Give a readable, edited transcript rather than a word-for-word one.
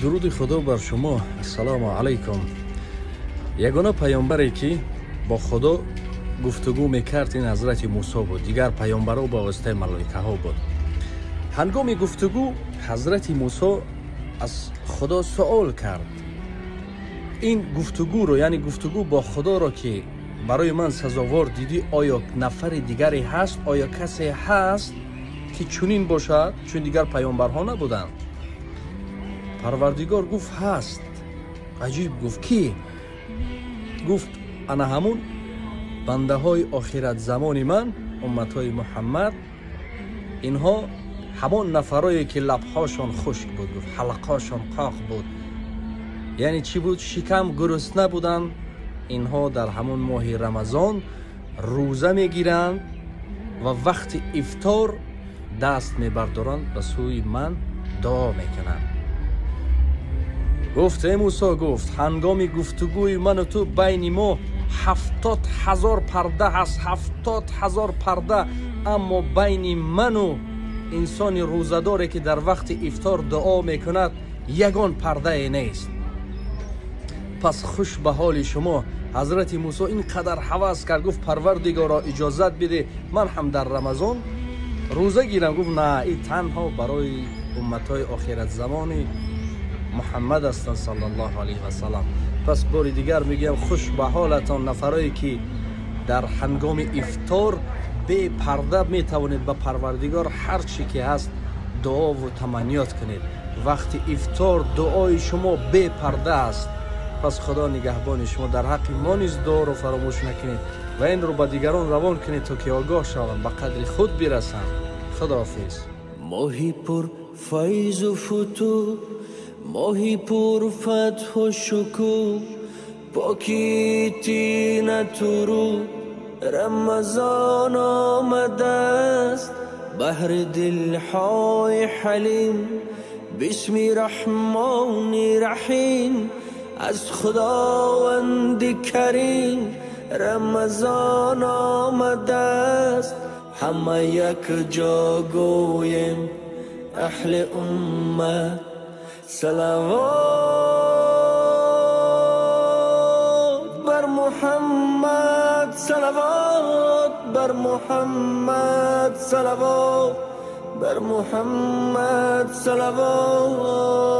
Дуруди Худо бар шумо. Ассалому алайкум. Ягона паёмбаре ки бо Худо гуфтугӯ мекард ин Ҳазрати Мусо буд. Дигар паёмбарҳо ба воситаи малоикаҳо буд. Ҳангоми гуфтугӯ Ҳазрати Мусо аз Худо суол кард. Ин гуфтугӯро, яъне гуфтугӯ бо Худоро ки барои ман сазовор дидӣ, оё нафари дигаре ҳаст? Оё касе ҳаст ки чунин бошад? Чун дигар паёмбарҳо набуданд. Парвардигор гуфт ҳаст. Аҷиб, гуфт кӣ? Гуфт ана ҳамун бандаҳои охират замони ман, умматҳои Муҳаммад, инҳо ҳамон нафарое ки лабҳошон хушк буд, гуфт ҳалқашон қоқ буд, яъне чӣ буд? Шикам гурусна буданд. Инҳо дар ҳамон моҳи Рамазон рӯза мегиранд ва вақти ифтор даст мебардоранд, ба сӯи ман дуо мекунанд. Гуфт эй Мусо, гуфт ҳангоми гуфтугӯи ману ту байни мо 70,000 парда ҳаст, 70,000 парда, аммо байни ману инсони рӯзадоре ки дар вақти ифтор дуо мекунад ягон пардае нест. Пас хуш ба ҳоли шумо. Ҳазрати Мусо ин қадар ҳавас кард, гуфт Парвардигоро иҷозат биде ман ҳам дар Рамазон рӯза гирам. Гуфт на, ин танҳо барои умматҳои охиратзамони Муҳаммад ҳастанд саллаллоҳу алайҳи васаллам. Пас бори дигар мегӯям хуш ба ҳолатон нафарое ки дар ҳангоми ифтор бепарда метавонед ба Парвардигор ҳар чӣ ки ҳаст дуову таманниёт кунед. Вақти ифтор дуои шумо бепарда аст. Пас Худо нигаҳбони шумо. Дар ҳаққи мо низ дуоро фаромӯш накунед ва инро ба дигарон равон кунед то ки огоҳ шаванд, ба қадри худ бирасанд. Худоҳофиз. Моҳи пур файзу футуҳ, моҳи пур фатҳу шукӯҳ, покии тинату рӯҳ, Рамазон омадааст баҳри дилҳои ҳалим. Бисми Раҳмони Раҳим, аз Худованди Карим Рамазон омадааст. Ҳама якҷо гӯем аҳли уммат, салавот бар Муҳаммад, салавот бар Муҳаммад, салавот бар Муҳаммад, салавот.